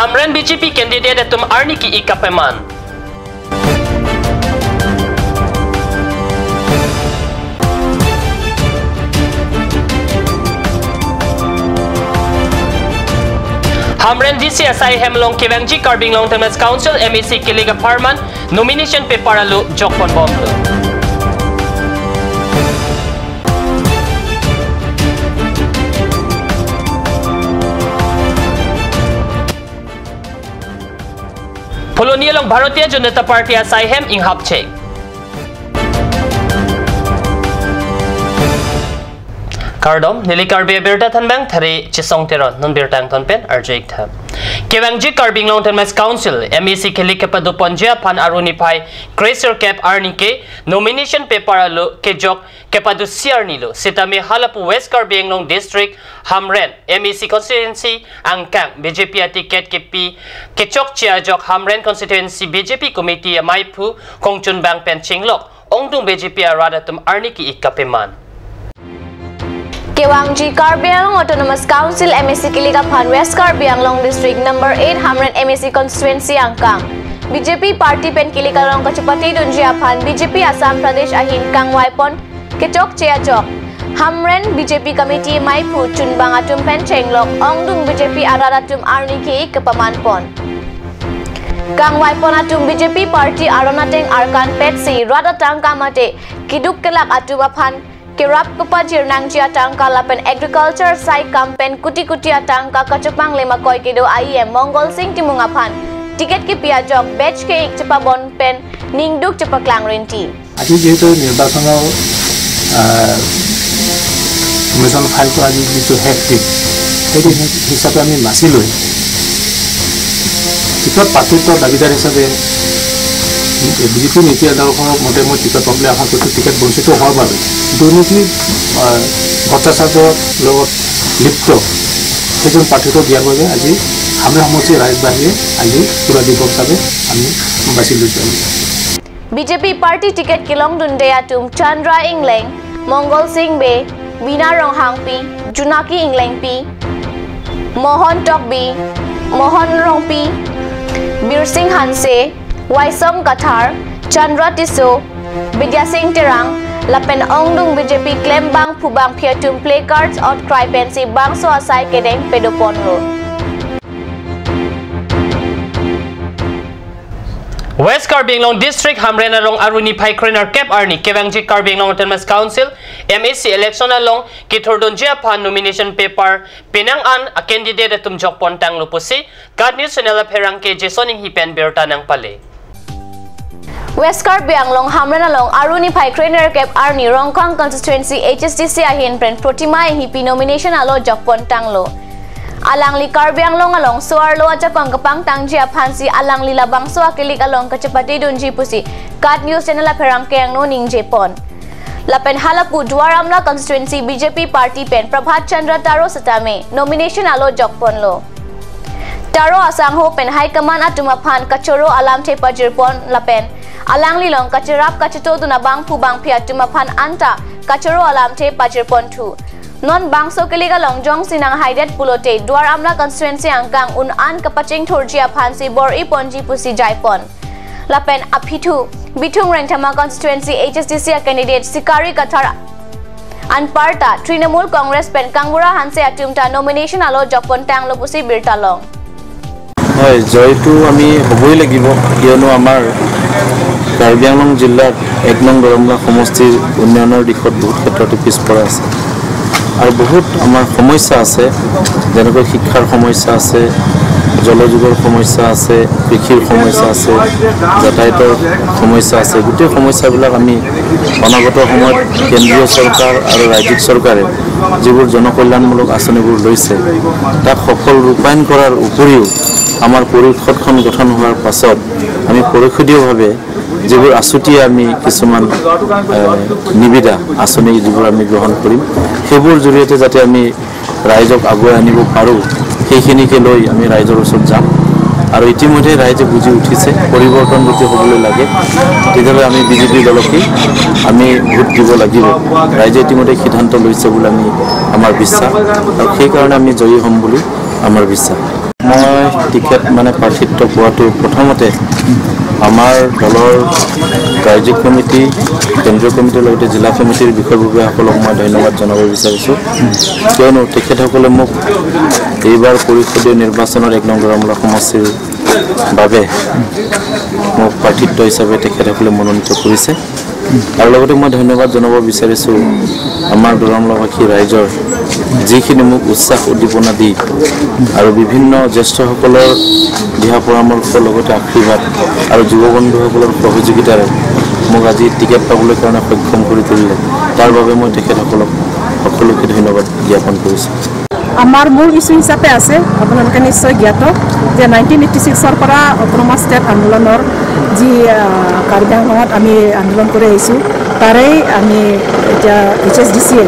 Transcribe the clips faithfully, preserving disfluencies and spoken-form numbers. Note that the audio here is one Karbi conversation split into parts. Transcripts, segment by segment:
Hamren B J P candidate atum arni ki-ik kapeman. Hamren D C asai hem along kevangji Karbi Anglong Autonomous Council M A C kelik apharman nomination paper alo jokpon bomlo. Phuloni along Bharatiya Janata Party asai hem inghapchek. Kardom, neli Karbi Abirta thanbang Thari Chisong Teron, non birta angton pen arju-ik tha. Kevangji Karbi Anglong Autonomous Council M A C kelik kepadoponji aphan aruni phai kresirkep arni ke nomination paper alo kejok kepadosi arni lo, sitame halapu West Karbi Anglong District Hamren M A C constituency angkang B J P aticket kepi kechokche ajok Hamren constituency B J P committee amaiphu kongchunbang pen chenglok ongdung B J P arat atum arni ki-ik kapeman. Kevangji Karbi Anglong Autonomous Council M A C kelik aphan West Karbi Anglong District number eight Hamren M A C constituency angkang B J P party pen kelik along kachepatedunji aphan B J P Assam Pradesh ahin kangvaipon kechokche ajok Hamren B J P committee amaiphu chunbang atum pen chenglok ongdung B J P arat atum arni ki-ik kapemanpon. Kangvaipon atum B J P party aron ateng arkan petsi rat atangka mate keduk kelak atum aphan kerap kepajir nangji atangka lapen agriculture sai kam pen kuti kuti atangka kachepang lema koi kedo I E M Mongol Sing Timung aphan ticket kepi ajok badge ke-ik chepabon pen ningduk chepaklang rinti. আজি যিহেতু নিৰ্বাচনৰ, আহ, nomination file কৰা আজি যিটো শেষ দিন, সেই দিন হিচাপে আমি বাছি লৈ টিকট প্ৰাপ্তিৰ দাবীদাৰ হিচাপে বিজেপি নীতি আদৰ্শৰ মতে মই টিকট পাম বুলি আশা কৰিছোঁ। টিকট বঞ্চিত হোৱাৰ বাবে দুৰ্নীতি, আহ, ভ্ৰষ্টাচাৰৰ লগত লিপ্ত সেইজন প্ৰাৰ্থীত্ব দিয়াৰ বাবে আজি হামৰে সমষ্টিৰ ৰাইজবাসীয়ে আজি তুলা দিৱস হিচাপে আমি বাছি লৈছোঁ। B J P party ticket kelongdunde atum Chandra Ingleng, Mongol Sing Bey, Bina Ronghangpi, Junaki Inglengpi, Mohon Tokbi, Mohon Rongpi, Birsing Hanse, Waisong Kathar, Chandra Tisso, Bidya Sing Terang, lapen ongdung B J P klembang phubang phi atum placards outcry pensi bangso asai kedeng pedoponlo. West Karbi Anglong District Hamren arong aruni phai krenerkep arni kevangji Karbi Anglong Autonomous Council M A C election along kethurdunji aphan nomination paper penang an a candidate atum jokpon tanglo pusi KAT News Channel apherangke Jason Inghi pen birta nangpale. West Karbi Anglong Hamren along aruni phai krenerkep arni Rongkhang constituency H S D C ahin pen Protima Inghipi nomination alo jokpon tanglo. Alangli Karbi Anglong along so-arlo ajakong kepangtangji aphansi alangli labangso akelik along kachepatedunji pusi KAT News Channel apherangke angno ningjepon. Lapen halapu Duar Amla constituency B J P party pen Prabhat Chandra Taro setame nomination alo jokponlo. Taro asangho pen high command atum aphan kachoro alamthe pajirpon lapen alanglilong kacherap kachetodun abang phubang phi atum aphan anta kachoro alamthe pajirponthu. Non bangso kelik along jongsi nanghaidet pulote Duar Amla constituency angkang un-an kapachingthurji aphansi bor-iponji pusi jaipon. Lapen aphithu Bithung Rengthama constituency H S D C a candidate Sikari Kathar anparta Trinamool Congress pen Kangbura Hanse atum ta nomination alo jokpon tanglo pusi birta long. হয়, জয়টো আমি হ'বই লাগিব, কিয়নো আমাৰ কাৰ্বি আংলং জিলাত এক নং দৰমলা সমষ্টিৰ উন্নয়নৰ দিশত বহুত ক্ষেত্ৰতে পিছপৰা আছে। আৰু বহুত আমাৰ সমস্যা আছে, যেনেকৈ শিক্ষাৰ সমস্যা আছে, জলযোগৰ সমস্যা আছে, কৃষিৰ সমস্যা আছে, যাতায়াতৰ সমস্যা আছে। গোটেই সমস্যাবিলাক আমি অনাগত সময়ত কেন্দ্ৰীয় চৰকাৰ আৰু ৰাজ্যিক চৰকাৰে যিবোৰ জনকল্যাণমূলক আঁচনিবোৰ লৈছে, তাক সফল ৰূপায়ণ কৰাৰ উপৰিও আমাৰ পৰিষদখন গঠন হোৱাৰ পাছত আমি পৰিষদীয়ভাৱে যিবোৰ আছুতীয়া আমি কিছুমান, এ, নিবিদা আঁচনি যিবোৰ আমি গ্ৰহণ কৰিম, সেইবোৰ জৰিয়তে যাতে আমি ৰাইজক আগুৱাই আনিব পাৰোঁ, সেইখিনিকে লৈ আমি ৰাইজৰ ওচৰত যাম। আৰু ইতিমধ্যে ৰাইজে বুজি উঠিছে, পৰিৱৰ্তন যদি হ'বলৈ লাগে, তেতিয়াহ'লে আমি বিজেপি দলকেই আমি ভোট দিব লাগিব। ৰাইজে ইতিমধ্যে সিদ্ধান্ত লৈছে বুলি আমি, আমাৰ বিশ্বাস, আৰু সেইকাৰণে আমি জয়ী হ'ম বুলি আমাৰ বিশ্বাস। মই টিকেট মানে প্ৰাৰ্থিত্ব পোৱাটো প্ৰথমতে আমাৰ দলৰ ৰাজ্যিক কমিটি, কেন্দ্ৰীয় কমিটিৰ লগতে জিলা কমিটিৰ বিষয়ববীয়াসকলক মই ধন্যবাদ জনাব বিচাৰিছোঁ। কিয়নো তেখেতসকলে মোক এইবাৰ পৰিষদীয় নিৰ্বাচনৰ এক নং দৰমলা সমষ্টিৰ বাবে মোক প্ৰাৰ্থিত্ব হিচাপে তেখেতসকলে মনোনীত কৰিছে। আৰু লগতে মই ধন্যবাদ জনাব বিচাৰিছোঁ আমাৰ দৰমলাবাসী ৰাইজৰ যিখিনি মোক উৎসাহ উদ্দীপনা দি আৰু বিভিন্ন জ্যেষ্ঠসকলৰ দিহা পৰামৰ্শ লগতে আশীৰ্বাদ আৰু যুৱ বন্ধুসকলৰ সহযোগিতাৰে মোক আজি টিকেট পাবলৈ কাৰণে সক্ষম কৰি তুলিলে, তাৰ বাবে মই তেখেতসকলক সকলোকে ধন্যবাদ জ্ঞাপন কৰিছোঁ। আমাৰ মূল ইছ্যু হিচাপে আছে, আপোনালোকে নিশ্চয় জ্ঞাত যে নাইনটিন এইটি ছিক্সৰ পৰা অট'নমাছ ষ্টেট আন্দোলনৰ যি, আহ, কাৰ্বি আংলঙত আমি আন্দোলন কৰি আহিছোঁ, তাৰেই আমি এতিয়া এইচ এছ ডি চি এ,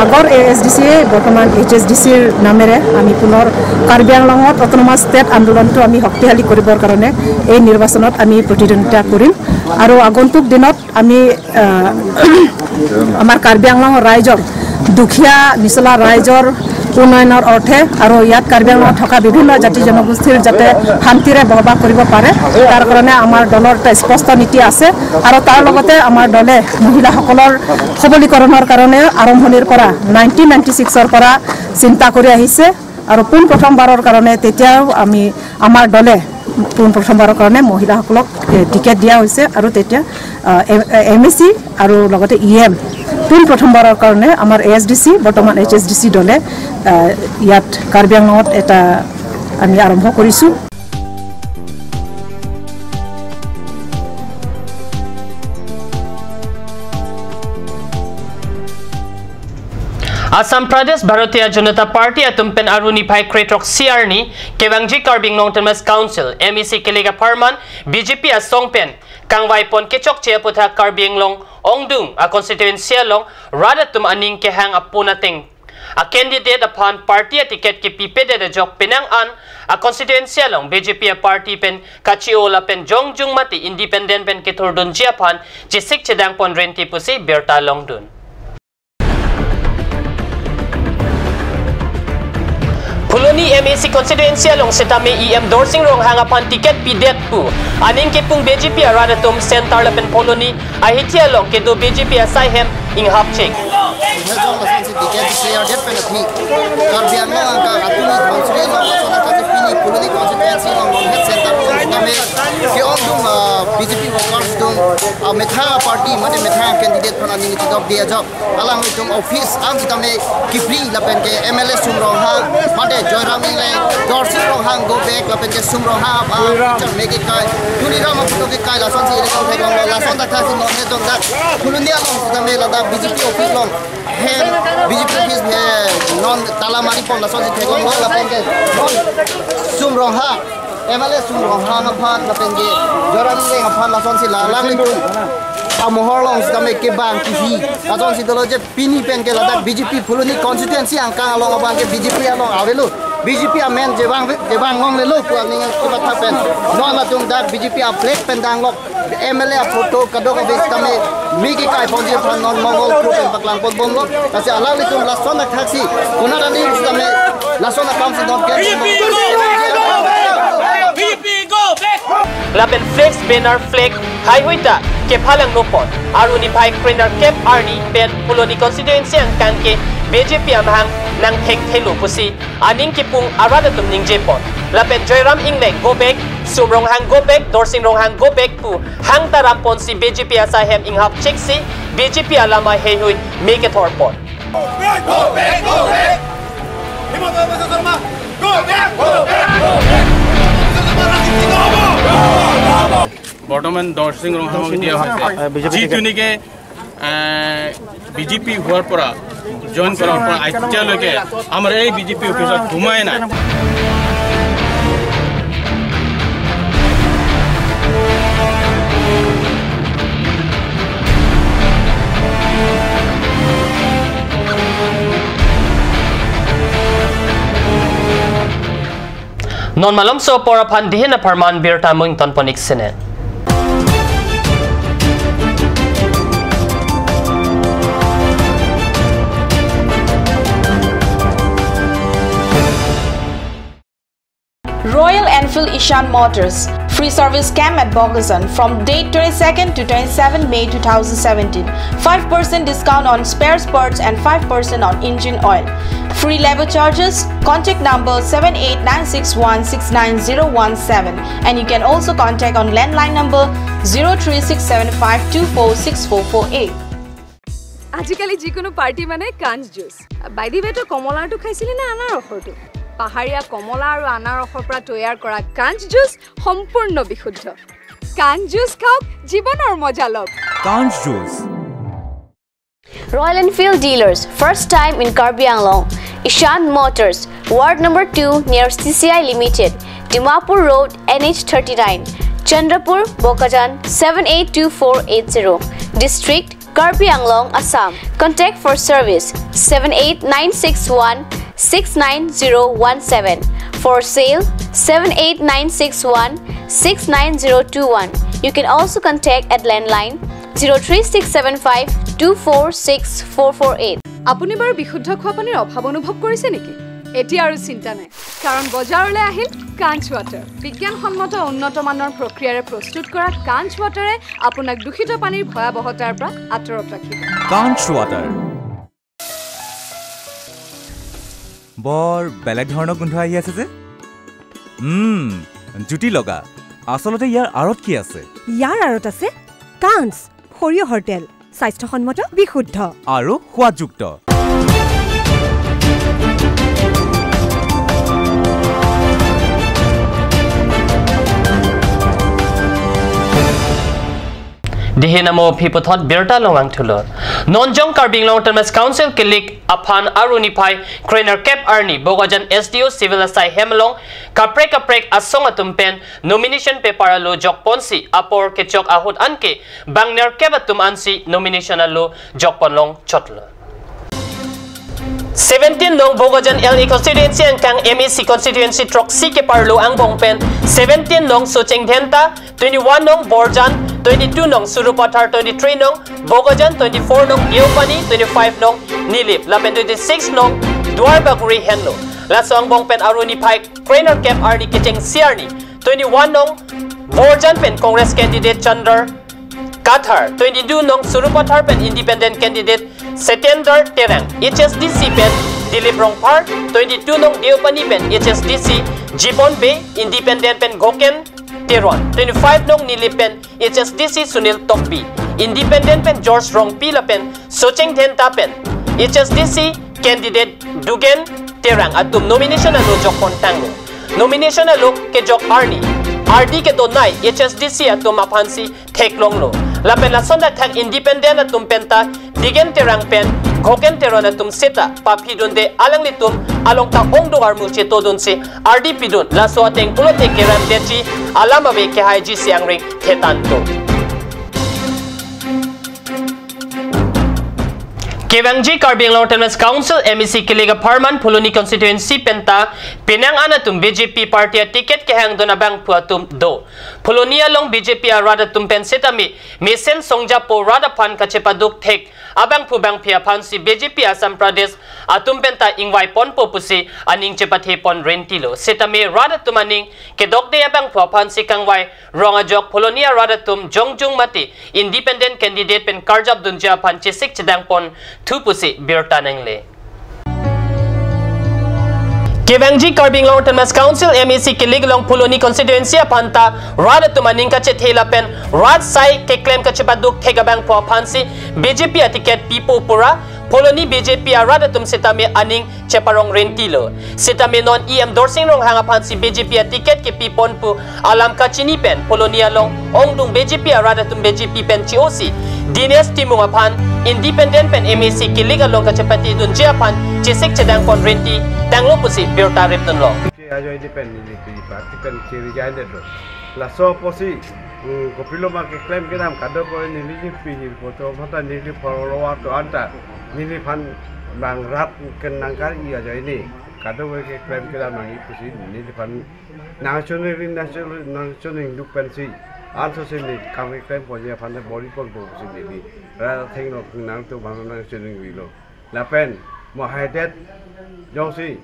আগৰ এ এছ ডি চি এ, বৰ্তমান এইচ এছ ডি চিৰ নামেৰে আমি পুনৰ কাৰ্বি আংলঙত অট'নমাছ ষ্টেট আন্দোলনটো আমি শক্তিশালী কৰিবৰ কাৰণে এই নিৰ্বাচনত আমি প্ৰতিদ্বন্দ্বিতা কৰিম। আৰু আগন্তুক দিনত আমি, আহ, আমাৰ কাৰ্বি আংলং ৰাইজৰ, দুখীয়া নিচলা ৰাইজৰ উন্নয়নৰ অৰ্থে আৰু ইয়াত কাৰ্বি আংলঙত থকা বিভিন্ন জাতি জনগোষ্ঠীৰ যাতে শান্তিৰে বসবাস কৰিব পাৰে, তাৰ কাৰণে আমাৰ দলৰ এটা স্পষ্ট নীতি আছে। আৰু তাৰ লগতে আমাৰ দলে মহিলাসকলৰ সবলীকৰণৰ কাৰণে আৰম্ভণিৰ পৰা নাইনটিন নাইনটি ছিক্সৰ পৰা চিন্তা কৰি আহিছে। আৰু পোন প্ৰথমবাৰৰ কাৰণে তেতিয়াও আমি, আমাৰ দলে পোন প্ৰথমবাৰৰ কাৰণে মহিলাসকলক, এ, টিকেট দিয়া হৈছে আৰু তেতিয়া, আ, এ-, এ-, এম এ চি আৰু লগতে ই এম পোন প্ৰথমবাৰৰ কাৰণে আমাৰ এ এছ ডি চি, বৰ্তমান এইচ এছ ডি চি দলে, আ, ইয়াত কাৰ্বি আংলঙত এটা আমি আৰম্ভ কৰিছোঁ। Assam Pradesh Bharatiya Janata Party atum pen arni phai krethrok isi arni kevangji Karbi Anglong Autonomous Council, M A C, kelega pharman B J P asong pen kangvai pon kechokche aputhak Karbi Anglong ongdung a constituency along rat atum aning kehang apun ateng a candidate aphan party a ticket kepipedet ajok penang an a constituency along B J P a party pen kachi-o lapen jongjung mate independent pen kethurdunji aphan chesik chedang pon renti pusi birta longdun. Phuloni M A C constituency along sitame E M Dorsing Ronghang aphan ticket pidet pu aning kepung B J P arat atum center lapen Phuloni ahithi along kedo B J P asai hem inghapchek. Hejong lasonsi ticket declare det pen aphi Karbi Anglong angka atum constituency along lason angka pini Phuloni constituency along Longhet center along sitame ke-ongdung, ah, B J P workers atum, ah, methang party mate methang candidate aphan aning chedok di ajok alanglitum office an sitame kipri lapen ke M L A Sum Ronghang mate Joyram Engleng, Dorsing Ronghang go back lapen ke Sum Ronghang apa Joyram. Picture meke kai Tuliram aputhak kekai lasonsi election theklonglo, lason thakthak si non hejong dak Phuloni along sitame ladak B J P office along hem B J P office he non tala mari pon lasonsi theklonglo lapen ke non Sum Ronghang, M L A Sum Ronghang aphan lapen ke Joyram Engleng aphan lasonsi la alanglitum amohor along sitame kebang kihi lasonsi dolo je pini pen ke ladak B J P Phuloni constituency angkang along abang ke B J P along avelo, B J P amen jevang ve-, jevang longlelo pu aning kematha pen non latum dak B J P a flag pen danglok, M L A a photo kadokave sitame meke kai ponji aphan non Mongol group pen paklang pon bomlo. Lasi alanglitum lason thakthak si konat aning sitame lason akam si non ke B J P go back! Lapen flex, banner, flag haihui ta kephalang nopon arni phai krenerkep arni pen Phuloni constituency angkang ke B J P amahang nangthekthelo pusi aning kepung arat atum ningjepon. Lapen Joyram Engleng go back, Sum Ronghang go back, Dorsing Ronghang go back pu hang taram ponsi B J P asai hem inghapchek si B J P alam aheihui me kethor pon. Go back, go back, go back! Himanta Biswa Sarma, go back, go back, go back! বৰ্তমান দৰসিং ৰংহাঙক দিয়া হৈছে। আহ, বিজেপি যিটো টিকেট। নেকি, আহ, বিজেপি হোৱাৰ পৰা, জইন কৰাৰ পৰা এতিয়ালৈকে আমাৰ এই বিজেপি অফিচত সোমাই নাই। Non malomso apor aphan dihin apharman birta mung ton ponik sene. Ishan Motors. Free service camp at Bokajan from date twenty-second to twenty-seven May two thousand seventeen. Five percent discount on spare parts and five percent on engine oil. Free labor charges. Contact number seven eight nine six one six nine zero one seven. And you can also contact on landline number zero three six seven five two four six four four eight. আজিকালি যিকোনো পাৰ্টি মানে কাঞ্চ juice. By the ৱে, তই কমলাৰটো খাইছিলি নে আনাৰসৰটো? পাহাৰীয়া কমলা আৰু আনাৰসৰ পৰা তৈয়াৰ কৰা কাঞ্চ জুচ সম্পূৰ্ণ বিশুদ্ধ। কাঞ্চ জুচ খাওক, জীৱনৰ মজা লওক। Kanch Juice. Royal Enfield Dealers, first time in Karbi Anglong. Ishan Motors, Ward number two near C C I Limited, Dimapur Road, N H thirty-nine, Chandrapur, Bokajan, seven eight two four eight zero. District, Karbi Anglong, Assam. Contact for service, seven eight nine six one six nine zero one seven. For sale, seven eight nine six one six nine zero two one. You can also contact at landline zero three six seven five two four six four four eight. আপুনি বাৰু বিশুদ্ধ খোৱা পানীৰ অভাৱ অনুভৱ কৰিছে নেকি? এতিয়া আৰু চিন্তা নাই, কাৰণ বজাৰলৈ আহিল কাঞ্চ ৱাটাৰ। বিজ্ঞানসন্মত উন্নত মানৰ প্ৰক্ৰিয়াৰে প্ৰস্তুত কৰা কাঞ্চ ৱাটাৰে আপোনাক দূষিত পানীৰ ভয়াৱহতাৰ পৰা আঁতৰত ৰাখিব। Kanch Water. বৰ বেলেগ ধৰণৰ গোন্ধ আহি আছে যে। উম, জুতি লগা। আচলতে ইয়াৰ আঁৰত কি আছে? ইয়াৰ আঁৰত আছে কাঞ্চ, সৰিয়হৰ তেল, স্বাস্থ্যসন্মত, বিশুদ্ধ। আৰু সোৱাদযুক্ত। Dihin amo aphi puthot birta long vangthulo. Non jong Karbi Anglong Autonomous Council kilik aphan arni phai krenerkep arni Bokajan S D O Civil Asai hem along kaprek kaprek asong atum pen nomination paper alo jokponsi apor kechok ahut anke bang nerkep atum ansi nomination alo jokpon longchotlo. Seventeen nong Bokajan L A constituency angkang M A C constituency throksi keparlo angbong pen seventeen nong Socheng Dhenta, twenty-one nong Borjan, twenty-two nong Sarupathar, twenty-three nong Bokajan, twenty-four nong Deopani, twenty-five nong Nilip, lapen twenty-six nong Duarbagori henlo. Laso angbong pen arni phai krenerkep arni kechengsi arni, twenty-one nong Borjan pen Congress candidate Chandra Kathar, twenty-two nong Sarupathar pen independent candidate Setendra Terang, H S D C pen Dilip Rongphar, twenty-two nong Deopani pen H S D C Jibon Bey, independent pen Goken Teron, twenty-five nong Nilip pen H S D C Sunil Tokbi, independent pen George Rongpi lapen Socheng Dhenta pen H S D C candidate Dugen Terang atum nomination alo jokpon tanglo. Nomination alo kejok arni, ardi kedonai H S D C atum aphansi theklonglo. Lapen lason thakthak independent atum penta Digen Terang pen Goken Teron atum seta paphidunde alanglitum along ta ongdung armu chetodunsi ardi pidun, laso ateng pulote keram detji alam ave kehaiji si angring thetanto. Kevangji Karbi Anglong Autonomous Council M A C kilik apharman Phuloni constituency penta penang an atum B J P party aticket kehangdun abangphu atum do. Phuloni along B J P arat atum pen setame mesen songjapo rat aphan kachepaduk thek abangphu bangphi aphansi B J P Assam Pradesh atum penta ingvai ponpo pusi aning chepathe pon rentilo. Setame rat atum aning kedokde abangphu aphansi kangvai rong ajok Phuloni arat atum jongjung mate independent candidate pen karjap dunji aphan chesik chedang pon thu pusi birta nangle. Kevangji Karbi Anglong Autonomous Council M A C kilik along Phuloni constituency aphanta rat atum aning kachethe lapen rat sai keklem kachepaduk thek abangphu aphansi B J P aticket pipo pura Phuloni B J P arat atum setame aning cheparong rentilo. Setame non E M Dorsing Ronghang aphansi B J P aticket kepi pon pu alam kachini pen Phuloni along ongdung B J P arat atum B J P pen chiosi Dinesh Timung aphan independent pen M A C kilik along kachepathe dunji aphan chesik chedang pon renti tanglo pusi birta ripdunlo. Ajoine pen neli pi party pen ke resign detlo. Laso apotsi, mm, kopiloma keklem kedam kadokave neli ji pi hirpo to mata neli follower to anta neliphan bang rat kenangkar-i ajoine kadokave keklem kedam nangji pusi neliphan nangchoningri nangchon-, nangchoningduk pensi ansose neli kam keklem ponji aphan bor-i ponpo pusi neli rat athengno nangtum aphan nangchoningrilo. Lapen mo haidet jongsi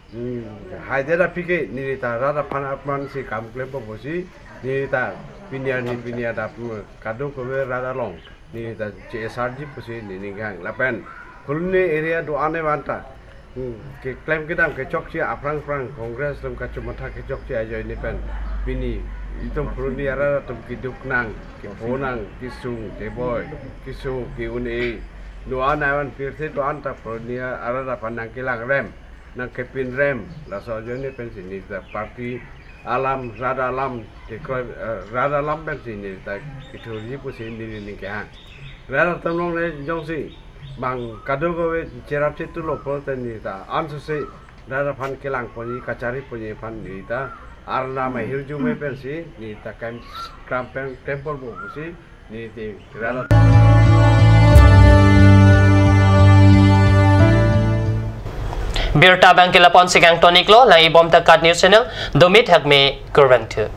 Hmm, haideda aphi ke neli ta rat aphan apman si kam klempo pusi, neli ta pini arni pini adap, hmm, kadokave rat along neli ta chesarji pusi neli ninghang. Lapen Phuloni area do-an evan ta, hmm, keklem kedam kechokche aphrang phrang Congress atum kachomatha kechokche ajoine pen pini itum Phuloni arat atum keduk nang, kepho nang, kesung, keboi, keso, ke-un-e, do-an evan pirthe do-an ta Phuloni arat aphan nangkelang rem, nangkepin rem, laso ajoine pensi neli ta party alam, rat alam, kekroi, eh, rat alam pensi neli ta kethurji pusi neli ningkehang. Rat atum longle jongsi bang kadokave cherap chetulo pulote neli ta ansose rat aphan kelang ponji, kachari ponji aphan neli ta Arnam ahirjume pensi neli ta kam kram pen temple bo pusi neli te rat atum. Birta abang ke lapu-an si kangton-iklo, lang-ibom ta KAT News Channel, Domit Hakme, kurvangthu.